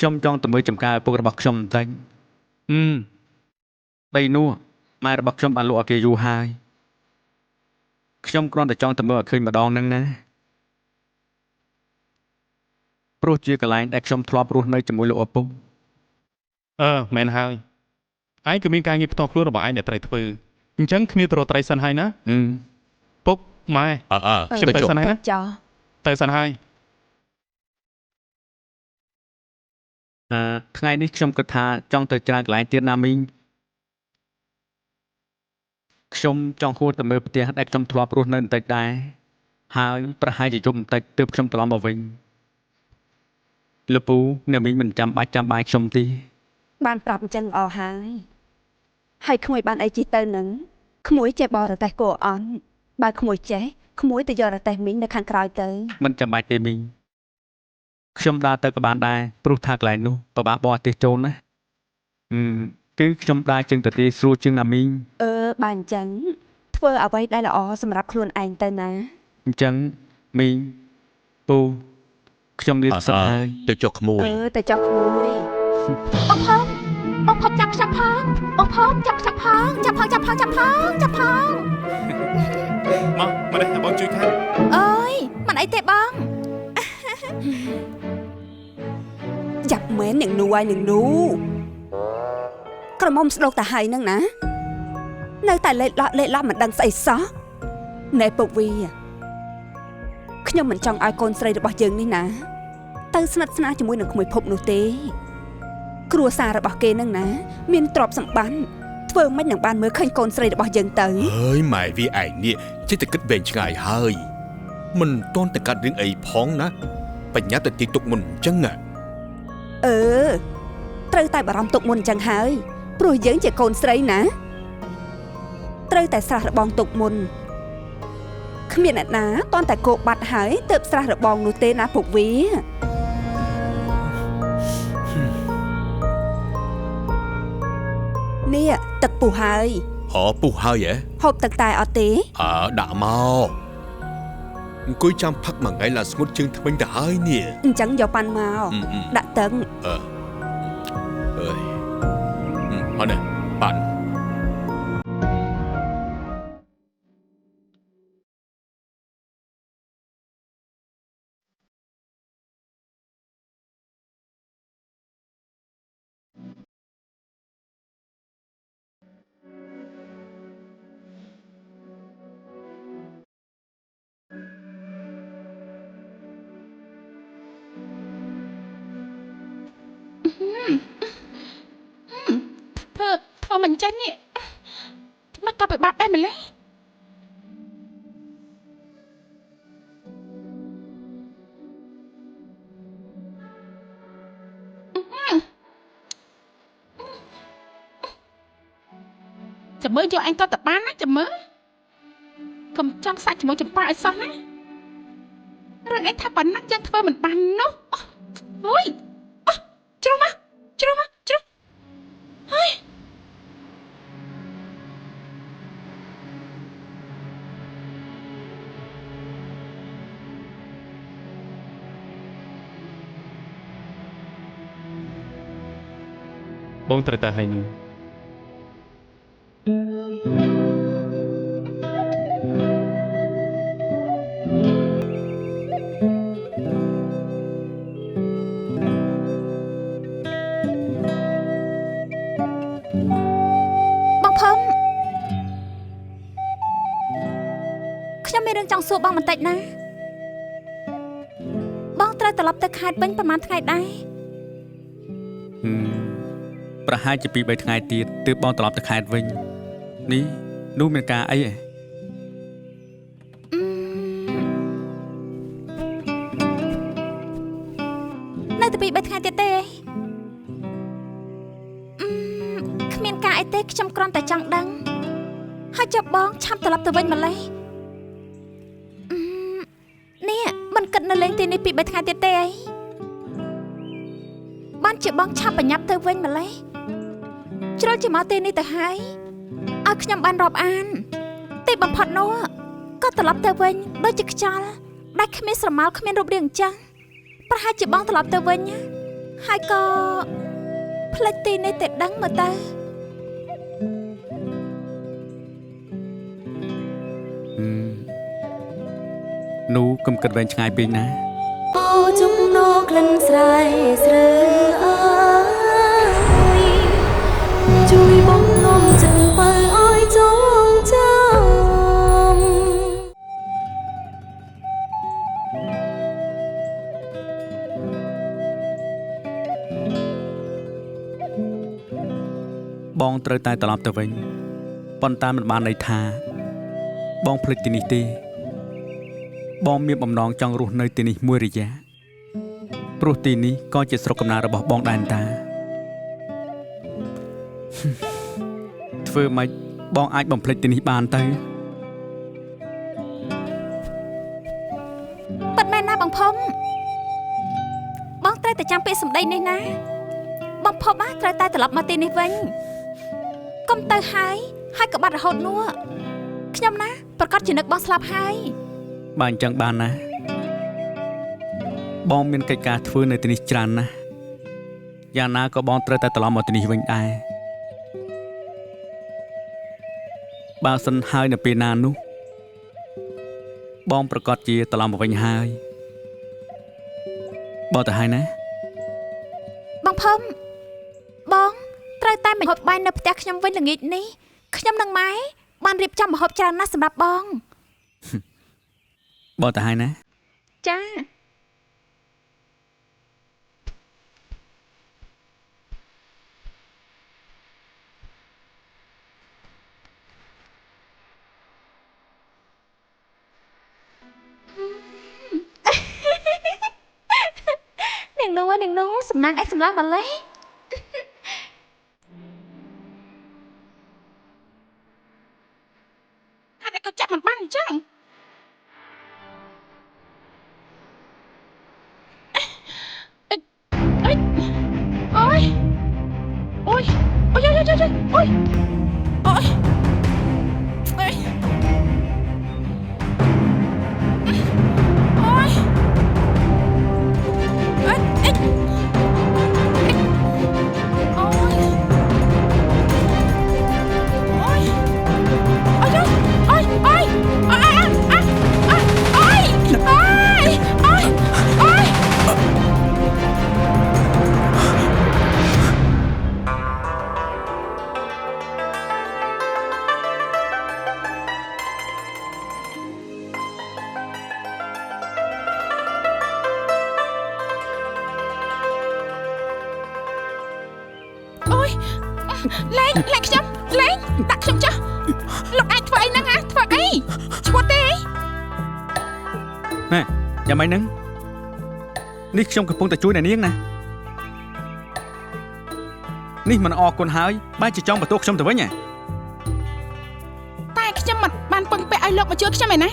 ខ្ញុំចង់ទៅមើលចំការឪពុករបស់ខ្ញុំបន្តិចអឺដីនោះម៉ែរបស់ខ្ញុំបានលក់ឲ្យគេយូរហើយខ្ញុំគ្រាន់តែចង់ទៅមើលឲ្យឃើញម្ដងហ្នឹងណាព្រោះជាកន្លែងដែលខ្ញុំធ្លាប់រស់នៅជាមួយលោកឪពុក អឺមែនហើយឯងក៏មានការងារផ្ទាល់ខ្លួនរបស់ឯងដែលត្រូវធ្វើអញ្ចឹងគ្នាទៅរកត្រីសិនហើយណា អឺ ពុកម៉ែ អើអើ ខ្ញុំ ទៅចុះ ទៅសិនហើយណា ចោ ទៅសិនហើយ អឺថ្ងៃនេះខ្ញុំគិតថាចង់ទៅច្រើនកន្លែងទៀតណាមីងខ្ញុំចង់ហួរទៅមើលផ្ទះដែលខ្ញុំធ្លាប់រស់នៅបន្តិចដែរហើយប្រហែលជាយប់បន្តិចទើបខ្ញុំត្រឡប់មកវិញលោកពូអ្នកមីងមិនចាំបាច់ចាំបាយខ្ញុំទេ បានប្រាប់អញ្ចឹងល្អហើយហើយក្មួយបានអីជិះទៅនឹងក្មួយចេះបរទេះគោអន់បើក្មួយចេះក្មួយទៅយករទេះមីងនៅខាងក្រោយទៅ មិនចាំបាច់ទេមីងខ្ញុំដើរទៅក៏បានដែរព្រោះថាកន្លែងនោះពិបាកបរទេសចូលណាស់អឺគឺខ្ញុំដើរជើងទទេស្រួលជាងណាមីង អឺបើអញ្ចឹងធ្វើអ្វីដែលល្អសម្រាប់ខ្លួនឯងទៅណា អញ្ចឹងមីងពូខ្ញុំលា អើអើ សិនហើយ ទៅចុះក្មួយ អឺទៅចុះក្មួយ បងផមបងផមចាប់ខ្ញុំផងបងផមចាប់ខ្ញុំផងចាប់ផងចាប់ផងចាប់ផងចាប់ផង មកមកនេះបងជួយខាង អើយមិនអីទេបង ចាប់មែននឹងនោះហើយនឹងនោះក្រមុំស្ដោកតាហើយនឹងណានៅតែលេតឡក់លេតឡក់មិនដឹងស្អីសោះណែពុកវីខ្ញុំមិនចង់ឲ្យកូនស្រីរបស់យើងនេះណាទៅស្និទ្ធស្នាលជាមួយនឹងក្មួយភពនោះទេ គ្រួសាររបស់គេនឹងណា មានទ្រព្យសម្បត្តិធ្វើមិននឹងបានមើលឃើញកូនស្រីរបស់យើងទៅ ហើយម៉ែវាឯងនេះចេះតែគិតវែងឆ្ងាយហើយមិនតន់តែកាត់រឿងអីផងណាបញ្ញាទៅទីទុកមុនអញ្ចឹងណា អឺត្រូវតែបារម្ភទុកមុនអញ្ចឹងហើយព្រោះយើងជាកូនស្រីណាត្រូវតែស្រះរបងទុកមុនគ្មានអ្នកណាតន់តែគោបាត់ហើយទើបស្រះរបងនោះទេណាពុកវីនេះទឹកពុះហើយ អូពុះហើយហ៎ ហូបទឹកតែអត់ទេ អើដាក់មកអង្គុយចាំផឹកមួយថ្ងៃឡើងស្ងួតជើងថ្មិញទៅហើយនេះ អញ្ចឹងយកប៉ាន់មក អឺអឺ ដាក់ទឹក អើអើយអត់នេះប៉ាន់ ធ្វើធ្វើមិនចេញនេះមកក៏ពិបាកដែរម្លេះចាំមើលយកអញតតបានណាចាំមើលកុំចង់សាច់ជាមួយចម្ប៉ាឲ្យសោះណារឿងអីថាប៉ុណ្ណាយើងធ្វើមិនបាននោះអូយអូជ្រុំមកជ្រុំមកជ្រុំហើយ បងត្រូវទៅហើយនេះ បងភឹមខ្ញុំមានរឿងចង់សួរបងបន្តិចណាបងត្រូវត្រឡប់ទៅខេត្តវិញប្រហែលថ្ងៃដែរ ហឹមប្រហែលជា2 3ថ្ងៃទៀតទើបបងត្រឡប់ទៅខេត្តវិញនេះនោះមានការអីហ៎ អឺនៅតែ2 3ថ្ងៃទៀតទេអឺគ្មានការអីទេខ្ញុំគ្រាន់តែចង់ដឹងហើយចុះបងឆាប់ត្រឡប់ទៅវិញម្លេះអឺនេះមិនគិតនៅលេងទីនេះ2 3ថ្ងៃទៀតទេអីបានជាបងឆាប់បញ្ញាប់ទៅវិញម្លេះជ្រុលជាមកទីនេះទៅហើយឲ្យខ្ញុំបានរាប់អាន ទីបំផុតនោះក៏ត្រឡប់ទៅវិញដូចជាខ្យល់ដែលគ្មានស្រមោលគ្មានរូបរាងអញ្ចឹងប្រហែលជាបងត្រឡប់ទៅវិញ ហើយក៏ផ្លិចទីនេះតែដឹងមើលទៅ នោះកុំគិតវែងឆ្ងាយពេកណា អូចំណងក្លិនស្រែស្រើអើយជួយបងងំចិត្តបើឲ្យចងចាំ បងត្រូវតែត្រឡប់ទៅវិញប៉ុន្តែមិនបានន័យថាបងភ្លេចទីនេះទេបងមានបំណងចង់រស់នៅទីនេះមួយរយៈព្រោះទីនេះក៏ជាស្រុកកំណើតរបស់បងដែរតាធ្វើម៉េចបងអាចបំភ្លេចទីនេះបានទៅ ពិតមែនណាបងភុំបងត្រូវតែចាំពាក្យសម្ដីនេះណាបងភុំត្រូវតែត្រឡប់មកទីនេះវិញកុំទៅហើយហើយក៏បាត់រហូតនោះខ្ញុំណាប្រកាសជានឹកបងស្លាប់ហើយ បើអញ្ចឹងបានណាបងមានកិច្ចការធ្វើនៅទីនេះច្រើនណាស់យ៉ាងណាក៏បងត្រូវតែត្រឡប់មកទីនេះវិញដែរបើសិនហើយនៅពេលណានោះបងប្រកាសជាត្រឡប់មកវិញហើយបងទៅហើយណា បងភុំបងត្រូវតែមកហូបបាយនៅផ្ទះខ្ញុំវិញល្ងាចនេះខ្ញុំនិងម៉ែបានរៀបចំម្ហូបច្រើនណាស់សម្រាប់បង បងទៅហើយណា ចានាងនោះនាងនោះសំណាងអីសម្លាប់ម៉ាឡេ ហេតុអីក៏ចាប់មិនបានអញ្ចឹងអេអូយអូយអូយអូយអូយអូយអូយអូយអេអេអូយអូយអូយអូយអូយអូយអូយអូយអូយអូយអូយលែងលែងខ្ញុំលែងដាក់ខ្ញុំចុះលោកអាចធ្វើអីហ្នឹងហ៎ធ្វើអីឈួតទេ ណែយ៉ាងម៉េចហ្នឹងនេះខ្ញុំកំពុងតែជួយអ្នកនាងណានេះមិនអរគុណហើយបែរជាចង់បន្ទោសខ្ញុំទៅវិញហ៎ តែខ្ញុំមិនបានពឹងពាក់ឲ្យលោកមកជួយខ្ញុំឯណា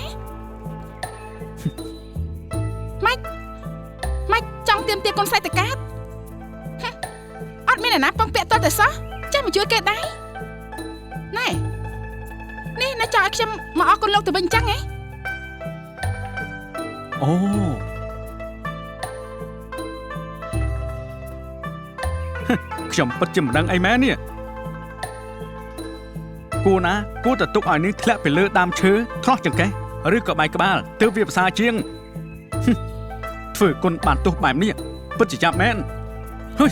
ម៉េចម៉េចចង់ទៀមទាកូនស្រីតកាតអត់មានអ្នកណាពឹងពាក់តតែសោះចេះមកជួយគេដែរណែនេះណាចង់ឲ្យខ្ញុំមកអរគុណលោកទៅវិញអញ្ចឹងហ៎ អូខ្ញុំពិតជាមិនដឹងអីមែននេះគួរណាគួរតែទុកឲ្យនាងធ្លាក់ពីលើដើមឈើឆ្លោះចង្កេះឬក៏បែកក្បាលទើបវាប្រសើរជាងធ្វើគុណបានទោសបែបនេះពិតជាចាប់មែនហុយ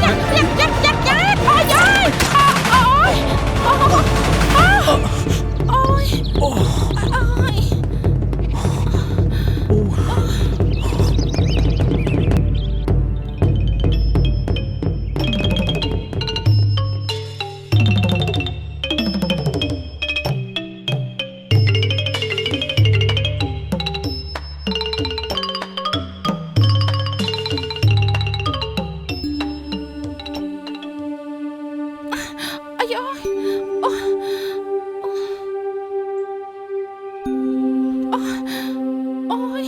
យ៉ាត់យ៉ាត់យ៉ាត់យ៉ាត់អូយអូយអូយអូយអូយ អាយអូអូយ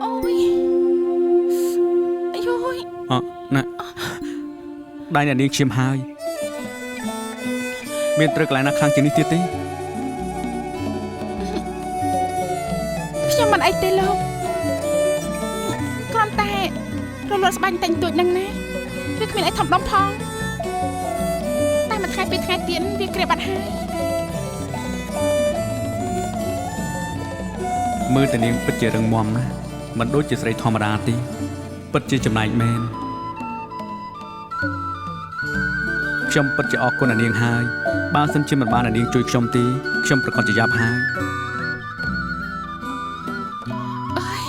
អូយអាយអូយ អណែដៃអ្នកនាងឈាមហើយមានត្រូវកន្លែងណាខ្លាំងជាងនេះទៀតទេ ខ្ញុំមិនអីទេលោកគ្រាន់តែ រលត់ស្បាញ់តែងទួចនឹងណាវាគ្មានអីធំដុំផងតែមួយថ្ងៃពីរថ្ងៃទៀតវាក្រៀបបាត់ហើយមើលតែនាងពិតជារឹងមាំណាស់មិនដូចជាស្រីធម្មតាទេពិតជាចំណែកមែនខ្ញុំពិតជាអរគុណអានាងហើយបើសិនជាមិនបានអានាងជួយខ្ញុំទេខ្ញុំប្រកាសជាយ៉ាប់ហើយអើយ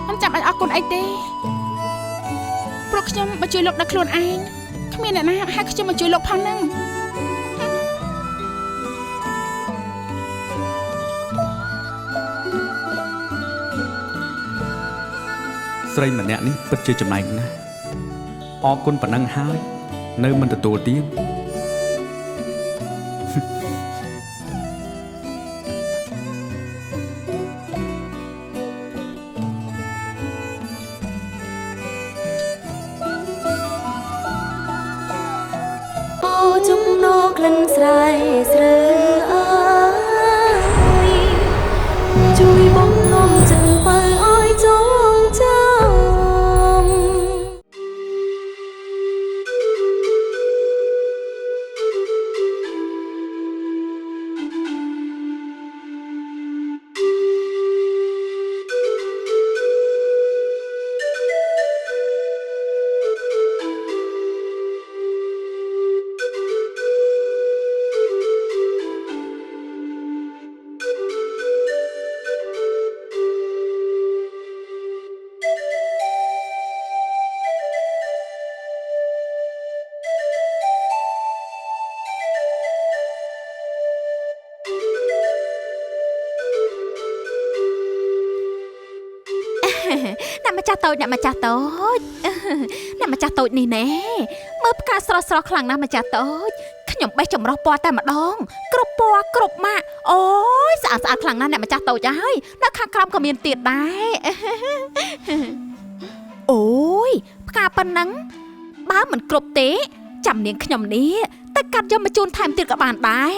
មិនចាំបាច់អរគុណអីទេព្រោះខ្ញុំមកជួយលោកដល់ខ្លួនឯងគ្មានអ្នកណាហៅខ្ញុំមកជួយលោកផងហ្នឹងស្រីម្នាក់នេះពិតជាចំណែកណាស់អរគុណប៉ុណ្ណឹងហើយនៅមិនទទួលទៀតអូចំណោក្លិនស្រែស្រូវអើយជួយបងងំចិត្តបើឲ្យចងចាំអ្នកម្ចាស់តូចអ្នកម្ចាស់តូចអ្នកម្ចាស់តូចនេះណែមើលផ្កាស្រស់ស្រស់ខ្លាំងណាស់ម្ចាស់តូចខ្ញុំបេះចម្រោះពណ៌តែម្ដងគ្រប់ពណ៌គ្រប់ម៉ាកអូយស្អាតស្អាតខ្លាំងណាស់អ្នកម្ចាស់តូចហើយនៅខាងក្រោមក៏មានទៀតដែរអូយផ្កាប៉ុណ្ណឹងបើមិនគ្រប់ទេចាំនាងខ្ញុំនេះទៅកាត់យកមកជូនថែមទៀតក៏បានដែរ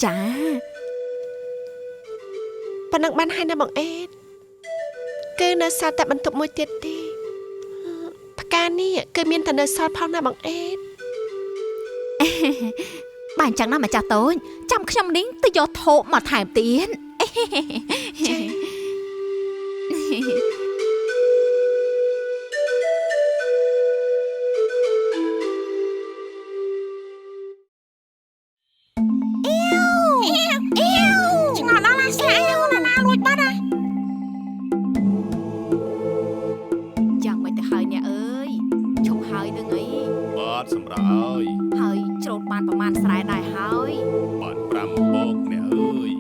ចាប៉ុណ្ណឹងបានហើយណាបងអេតគឺនៅសល់តែបន្ទប់មួយទៀតទេផ្កានេះគឺមានតែនៅសល់ផងណាបងអេតបាទអញ្ចឹងណាម្ចាស់តូចចាំខ្ញុំនេះទៅយកថោកមកថែមទៀតចាសម្រាប់ហើយហើយច្រូតបានប្រមាណស្រែដែរហើយបាន5បោកអ្នកអើយ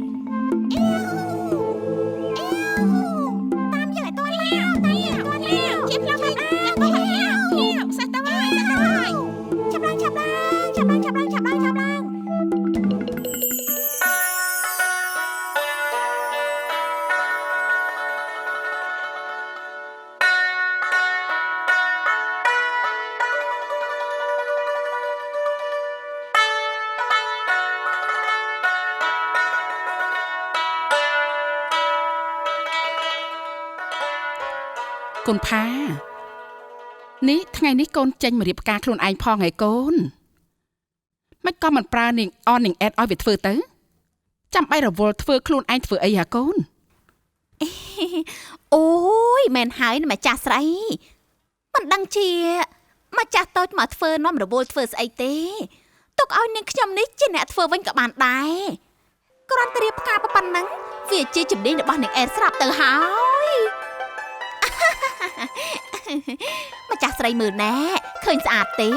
តាមយើងឲ្យតឡាតាមយើងឲ្យតឡាជាផ្លូវទៅតាមសេះទៅហើយសេះទៅហើយចាប់ឡើងចាប់ឡើងចាប់ឡើងចាប់ឡើងចាប់ឡើងចាប់ឡើងកូនផានេះថ្ងៃនេះកូនចេញមករៀបការខ្លួនឯងផងហើយកូនមិនក៏មិនប្រើនាងអននាងអេតឲ្យវាធ្វើទៅចាំបាច់រវល់ធ្វើខ្លួនឯងធ្វើអីហាកូនអូយមែនហើយម្ចាស់ស្រីមិនដឹងជាម្ចាស់តូចមកធ្វើនាំរវល់ធ្វើស្អីទេទុកឲ្យនាងខ្ញុំនេះជាអ្នកធ្វើវិញក៏បានដែរគ្រាន់តែរៀបការប៉ុណ្ណឹងវាជាជំនាញរបស់នាងអេតស្រាប់ទៅហើយម្ចាស់ស្រីមើលណែឃើញស្អាតទេ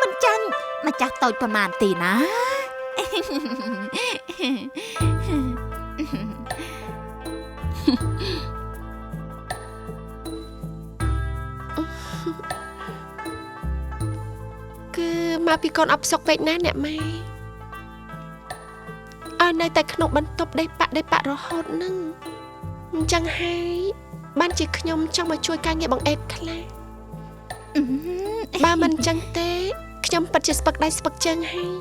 មិនចាញ់ម្ចាស់តូចប៉ុន្មានទេណាគឺមកពីកូនអបសុកពេកណាអ្នកម៉ែឲ្យនៅតែក្នុងបន្ទប់ដេកបាក់ដេកបាក់រហូតនឹងអញ្ចឹងហើយបានជាខ្ញុំចង់មកជួយការងារបងអេតខ្លះបើមិនអញ្ចឹងទេខ្ញុំពិតជាស្ពឹកដៃស្ពឹកជើងហើយ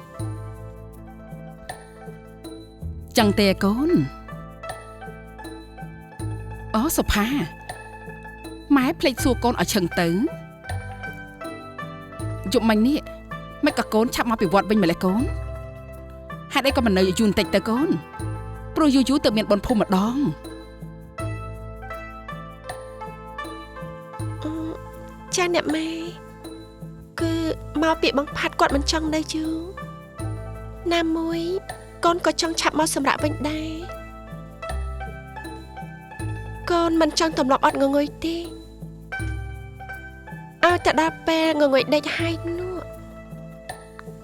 ចឹងទេកូនអូសុផាម៉ែភ្លេចសួរកូនឲ្យឈឹងទៅយប់មិញនេះមិនក៏កូនឆាប់មកពីវត្តវិញម្លេះកូនហេតុអីក៏មិននៅយូរបន្តិចទៅកូនព្រោះយូរយូរទៅមានបុណ្យភូមិម្ដងចាអ្នកម៉ែគឺមកពីបងផាត់គាត់មិនចង់នៅយូរណាមួយកូនក៏ចង់ឆាប់មកសម្រាប់វិញដែរកូនមិនចង់ទម្លាប់អត់ងងុយទេឲ្យតែដល់ពេលងងុយដេកហើយនោះ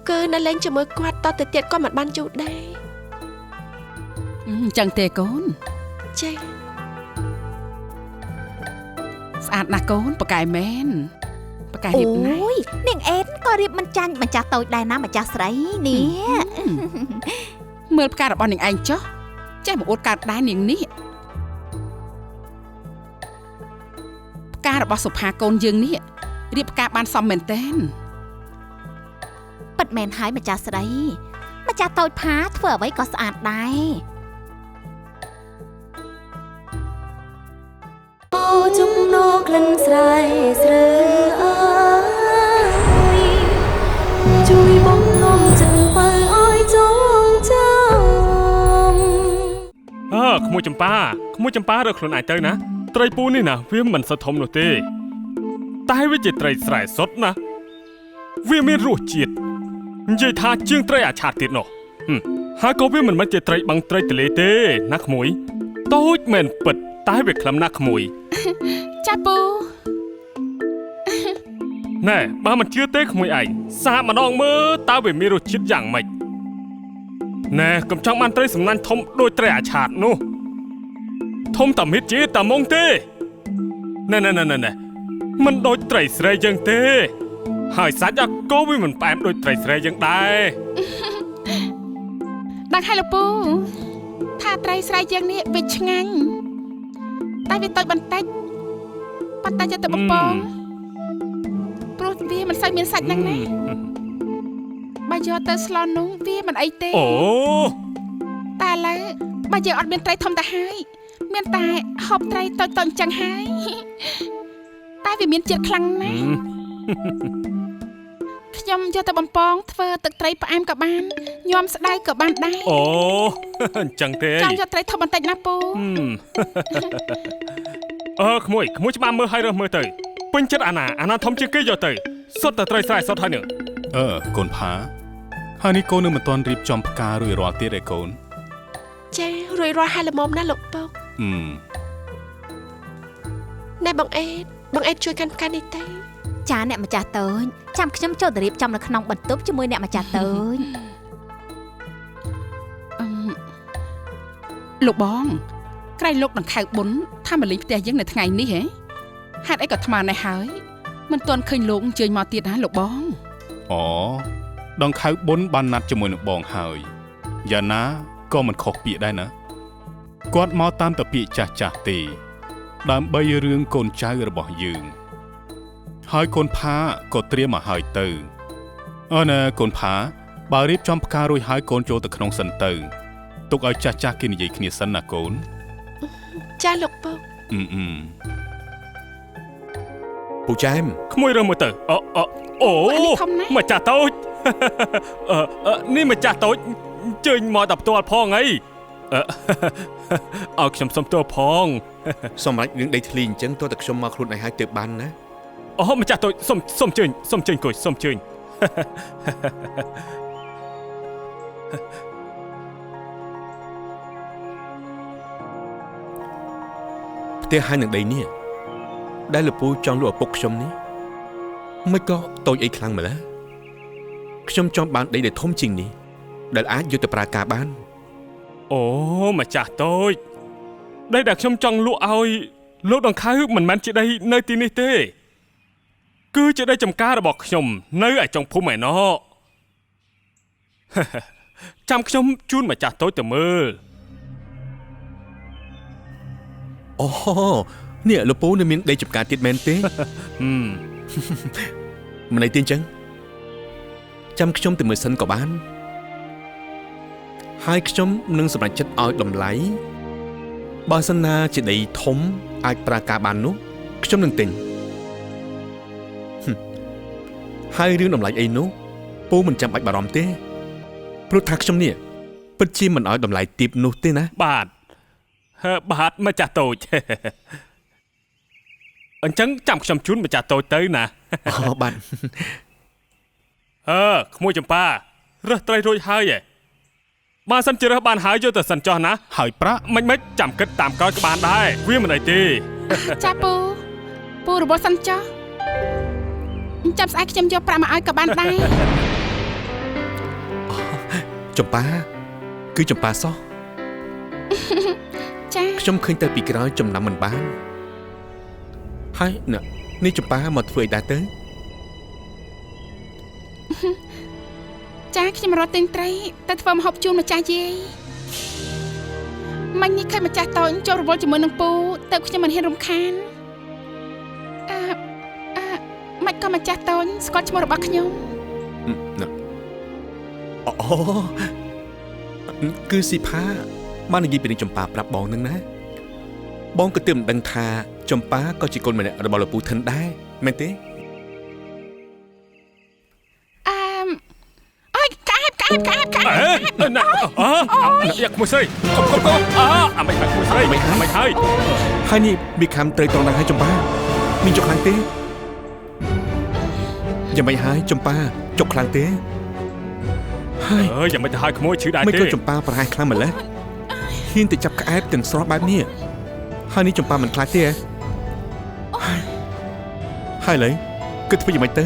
គឺនៅលេងជាមួយគាត់តទៅទៀតក៏មិនបានយូរដែរអញ្ចឹងទេកូនចាស្អាតណាស់កូនប៉កែមែនប៉កែរៀបណាស់អូយនាងអេនក៏រៀបមិនចាញ់ម្ចាស់តូចដែរណាម្ចាស់ស្រីនេះមើលផ្ការបស់នាងឯងចុះចេះមកអួតកើតដែរនាងនេះផ្ការបស់សុផាកូនយើងនេះរៀបផ្កាបានសមមែនទែនពិតមែនហើយម្ចាស់ស្រីម្ចាស់តូចផាធ្វើអ្វីក៏ស្អាតដែរអូចំណងក្លិនស្រែស្រើអើយជួយបងងំចិត្តបើឲ្យចងចាំអើក្មួយចម្ប៉ាក្មួយចម្ប៉ារើខ្លួនឯងទៅណាត្រីពូនេះណាវាមិនសូវធំនោះទេតែវាជាត្រីស្រែសុទ្ធណាវាមានរសជាតិនិយាយថាជាងត្រីអាឆាតទៀតនោះហើយក៏វាមិនមែនជាត្រីបឹងត្រីទលេទេណាក្មួយតូចមែនពិតតែវាក្លឹមណាស់ក្មួយចាពូណែបើមិនជឿទេក្មួយឯងសាកម្ដងមើលតើវាមានរសជាតិយ៉ាងម៉េចណែកុំចង់បានត្រីសំណាញ់ធំដូចត្រីអាឆាតនោះធំតាមីតជាតាមុងទេណែណែណែណែមិនដូចត្រីស្រែយើងទេហើយសាច់ក៏វាមិនផ្អែមដូចត្រីស្រែយើងដែរដឹងហើយលោកពូថាត្រីស្រែយើងនេះវាឆ្ងាញ់តែវាតូចបន្តិចប៉ុន្តែយកទៅបំពងព្រោះវាមិនសូវមានសាច់ហ្នឹងណាបើយកទៅស្លនោះវាមិនអីទេអូតែឥឡូវបើយើងអត់មានត្រីធំទៅហើយមានតែហូបត្រីតូចៗអញ្ចឹងហើយតែវាមានជាតិខ្លាំងណាស់ខ្ញុំយកទៅបំពងធ្វើទឹកត្រីផ្អែមក៏បានញ៉ាំស្ដៅក៏បានដែរអូអញ្ចឹងទេចង់យកត្រីធំបន្តិចណាពូអឺក្មួយក្មួយច្បាស់មើលឲ្យរើសមើលទៅពេញចិត្តអាណាធំជាងគេយកទៅសុទ្ធតែត្រីស្រែសុទ្ធហើយនេះអឺកូនផាហើយនេះកូននៅមិនទាន់រៀបចំផ្ការួចរាល់ទៀតឯកូនចារួចរាល់ហើយល្មមណាលោកពុកណែបងអេតបងអេតជួយកាន់ផ្កានេះទេចាអ្នកម្ចាស់តូចចាំខ្ញុំចូលទៅរៀបចំនៅក្នុងបន្ទប់ជាមួយអ្នកម្ចាស់តូចលោកបងក្រៃលោកដង្ខៅបុនថាមកលេងផ្ទះយើងនៅថ្ងៃនេះហ៎ហេតុអីក៏ថ្មនេះហើយមិនទាន់ឃើញលោកអញ្ជើញមកទៀតណាលោកបងអូដង្ខៅបុនបានណាត់ជាមួយនឹងបងហើយយ៉ាងណាក៏មិនខុសពាក្យដែរណាគាត់មកតាមតែពាក្យចាស់ចាស់ទេដើម្បីរឿងកូនចៅរបស់យើងហើយកូនផាក៏ត្រៀមមកហើយទៅអូណាកូនផាបើរៀបចំផ្ការួចហើយកូនចូលទៅក្នុងសិនទៅទុកឲ្យចាស់ចាស់គេនិយាយគ្នាសិនណាកូនចាលោកពូពូចែមក្មួយរើសមើលទៅអូអូម្ចាស់តូចនេះម្ចាស់តូចអញ្ជើញមកតែផ្ទាល់ផងអីឲ្យខ្ញុំសុំទោសផងសម្រាប់រឿងដីធ្លីអញ្ចឹងតើតែខ្ញុំមកខ្លួនឯងហើយទើបបានណាអូម្ចាស់តូចសុំសុំជើញសុំជើញគួយសុំជើញផ្ទះហើយនឹងដីនេះដែលលោកពូចង់លក់ឪពុកខ្ញុំនេះមិនក៏តូចអីខ្លាំងម្ល៉េះខ្ញុំចង់បានដីដែលធំជាងនេះដែលអាចយកទៅប្រើការបានអូម្ចាស់តូចដីដែលខ្ញុំចង់លក់ឲ្យលោកដង្ខៅមិនមែនជាដីនៅទីនេះទេគឺជាដីចំការរបស់ខ្ញុំនៅឯចុងភូមិឯណោះចាំខ្ញុំជូនម្ចាស់តូចទៅមើលអូនេះលោកពូនៅមានដីចំការទៀតមែនទេមិនអីទេអញ្ចឹងចាំខ្ញុំទៅមើលសិនក៏បានហ ហើយខ្ញុំនឹងសម្រេចចិត្តឲ្យតម្លៃបើសិនណាជាដីធំអាចប្រើការបាននោះខ្ញុំនឹងទិញហើយរឿងតម្លៃអីនោះពូមិនចាំបាច់បារម្ភទេព្រោះថាខ្ញុំនេះពិតជាមិនឲ្យតម្លៃទាបនោះទេណាបាទបាទម្ចាស់តូចអញ្ចឹងចាំខ្ញុំជូនម្ចាស់តូចទៅណាអូបាទក្មួយចម្ប៉ារើសត្រីរួចហើយឯងបើសិនជារើសបានហើយយកទៅសិនចោះណាហើយប្រាក់មិនចាំគិតតាមក្រោយក៏បានដែរវាមិនអីទេចាពូពូរបស់សិនចោះចាំស្អែកខ្ញុំយកប្រាក់មកឲ្យក៏បានដែរចម្ប៉ាគឺចម្ប៉ាសោះចាខ្ញុំឃើញតែពីក្រោយចំណាំមិនបានហើយនេះចម្ប៉ាមកធ្វើអីដែរទៅចាខ្ញុំរត់ទិញត្រីទៅធ្វើម្ហូបជូនម្ចាស់យាយមិញនេះឃើញម្ចាស់តូចចូលរវល់ជាមួយនឹងពូទៅខ្ញុំមិនហ៊ានរំខានមិនក៏ម្ចាស់តូចស្គាល់ឈ្មោះរបស់ខ្ញុំអូគឺស៊ីផាបាននិយាយពីនឹងចម្ប៉ាប្រាប់បងនឹងណាបងក៏ទើបមិនដឹងថាចម្ប៉ាក៏ជាកូនម្នាក់របស់លោកពូធិនដែរមែនទេអើយក្អែបក្អែបក្អែបក្អែបណាយ៉ាក្មួយស្រីកុំអាមិនក្មួយស្រីមិនហើយហើយនេះមីខំត្រូវត្រង់ណាស់ហើយចម្ប៉ាមានចុកខ្លាំងទេយ៉ាងម៉េចហើយចម្ប៉ាចុកខ្លាំងទេហើយអើយយ៉ាងម៉េចទៅហើយក្មួយឈឺដែរទេមិនក៏ចម្ប៉ាប្រហែលខ្លាំងម្ល៉េះហ៊ានទៅចាប់ក្អែបទាំងស្រស់បែបនេះហើយនេះចម្ប៉ាមិនខ្លាចទេហើយឡើយគិតធ្វើយ៉ាងម៉េចទៅ